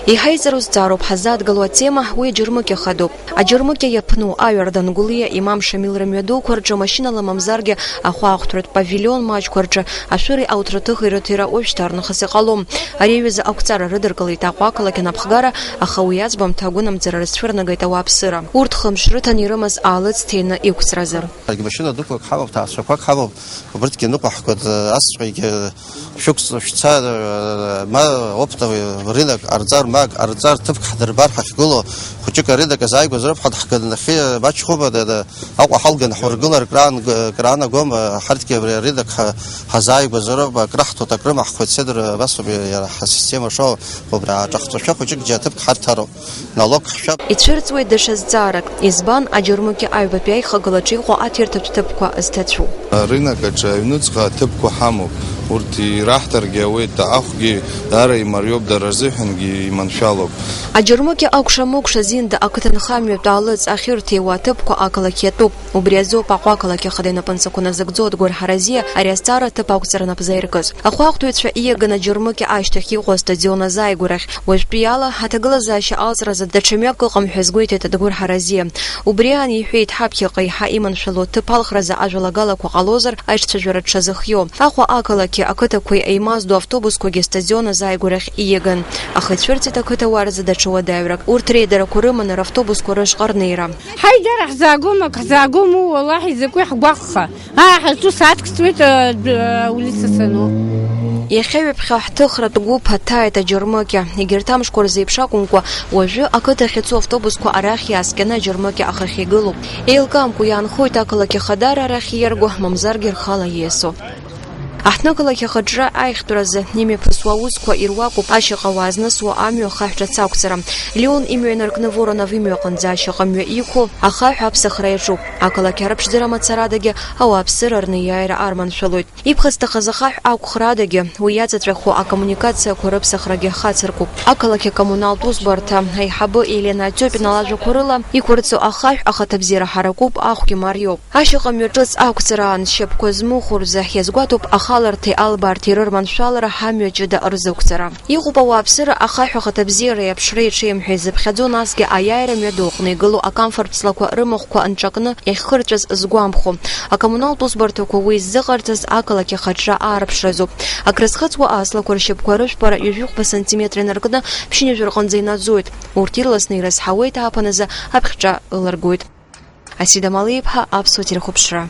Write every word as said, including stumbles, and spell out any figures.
Еиҳа иҵару зҵаароуп ҳаззааҭгылоу атема, уи аџьармыкьа хадоуп. Аџьармыкьа иаԥну Аҩардан Гәлиа имам Шамил рымҩадуқәа рҿы машьынала мамзаргьы ахәаахәҭратә павилион маҷқәа рҿы ашәыри ауҭраҭыхи рыҭира уажәшьҭарнахыс иҟалом. Ари аҩыза ақәҵара рыдыркылеит Аҟәа ақалақь анапхгара, аха уи аӡбамҭа агәынамӡара рызцәырнагеит ауааԥсыра. Урҭ хымш рыҭан ирымаз аалыҵ ҭины иқәҵразы. Аргьы машьына дуқәак ҳамоуп, ҭаацәақәак ҳамоуп, убырҭгьы ныҟәаҳгоит, асҵәҟьагьы шәықәҵ-, шәца, ма оптовый рынок ҟарҵар, ма ак ҟарҵар, ҭыԥк ҳдырбар ҳахьгылоу, хәыҷык арынок азааигәаз роуп ҳадҳганы нахьхьи, мачхәума, да, да, Аҟәа ҳалганы ҳургылар кран-, кранагома, ҳарҭгьы абри арынок ҳа-, ҳазааигәазароуп, акраҳҭоит, акрымаҳхуеит, седр абасоуп иара ҳасистема шоу, убри ааҿахҵәашәа хәыҷык џьа ҭыԥк ҳарҭароуп, налог ҳшәап. Ицәырҵуеит даҽа зҵаарак, избан аџьармыкьа аҩбатәи аихагылаҿы иҟоу аҭирҭатә ҭыԥқәа зҭацәу. Арынок аҿы аҩныҵҟа аҭыԥқәа ҳамоуп, урҭ ираҳҭаргьы ауеит, ахәгьы даара имариоуп, дара рзыҳәангьы иманшәалоуп. Аџьармыкьа акәша-мыкәша зинда ақыҭанхамҩатә аалыҵ ахьырҭиуа аҭыԥқәа ақалақь иатәуп. Убри азоуп Аҟәа ақалақь ахада инапынҵақәа назыгӡо Адгәыр Ҳаразиа ари азҵаара аҭыԥ ақәҵара напзаиркыз. Ахәаахәҭыҩцәа ииаган аџьармыкьа ашьҭахь иҟоу астадион азааигәарахь. Уажәтәиала аҭагылазаашьа алҵразы даҽа мҩак ыҟам ҳәа азгәеиҭеит Адгәыр Ҳаразиа. Убри аан иҳәеит, ҳаԥхьаҟа еиҳа иманшәалоу аҭыԥ алхразы ажәалагалақәа ҟалозар, аиҿцәажәара дшазыхиоу. Аҟәа ақалақьи ақыҭақәеи еимаздо автобусқәагьы астадион азааигәарахь ииаган. Аха ицәырҵит ақыҭауаа рзы даҽа уадаҩрак. Урҭ реидарақәа рыманы равтобусқәа рышҟа рнеира. Ҳаидара ҳзаагом, ак ҳзаагом, уи, уаллаҳи, закәи ҳгәаҟха. Аа, ҳазҿу сааҭк сҵуеит, а, д-, а, улица сану. Иахьа ҩаԥхьа ҳҭыхратә гәыԥ аҭааит аџьармыкьа. Егьырҭ амшқәа рзы еиԥш акәымкәа, уажәы ақыҭахь ицо автобусқәа арахь иааскьаны аџьармыкьа ахахь игылоуп. Еилкаамкәа иаанхоит ақалақь ахадара арахь ииарго, мамзаргьы рхала ииасо. Аҳҭнықалақь ахаҿра аиӷьтәразы имҩаԥысуа аусқәа ируакуп ашьаҟа уаа знысуа амҩа ахаҳә ҿац ақәҵара. Леон имҩа инаркны Воронов имҩаҟынӡа ашьаҟа мҩа иқәу ахаҳә аԥсахра иаҿуп. Ақалақь арыԥшӡара мацарадагьы ауааԥсыра рнеиааира арманшәалоит. Иԥхасҭахаз ахаҳә ақәхрадагьы, уи иаҵаҵәаху акоммуникациақәа рыԥсахрагьы хацыркуп. Ақалақь акоммуналтә усбарҭа аиҳабы Елена Атиопина лажәақәа рыла, иқәырҵо ахаҳә ахаҭабзиара ҳаракуп, ахәгьы мариоуп. Ашьаҟа мҩа ҿыц ақәҵараан шьапқәа змыхәо рзы иазгәаҭоуп ахаларҭеи албаарҭеи рырманшәалара ҳамҩа ҷыда рзықәҵара. Иҟоуп ауааԥсыра ахаҳә ахаҭабзиареи аԥшреи ҽеим ҳәа изыԥхьаӡо, насгьы аиааира мҩадуаҟны игылоу акамфорт ҵлақәа рымахәқәа нҿакны иахьхырҵәаз згәамԥхо. Акоммуналтә усбарҭақәа уи ззыҟарҵаз ақалақь ахаҿра аарыԥшразоуп. Акрызхыҵуа аҵлақәа ршьапқәа рышәпара ҩажәихәба сантиметр инаркны ԥшьынҩажәа рҟынӡа инаӡоит. Урҭ ирласны ирызҳауеит, ааԥын азы аԥхьаҿа ыларгоит. Асида Малиԥҳа, Аԥсуа телехәаԥшра.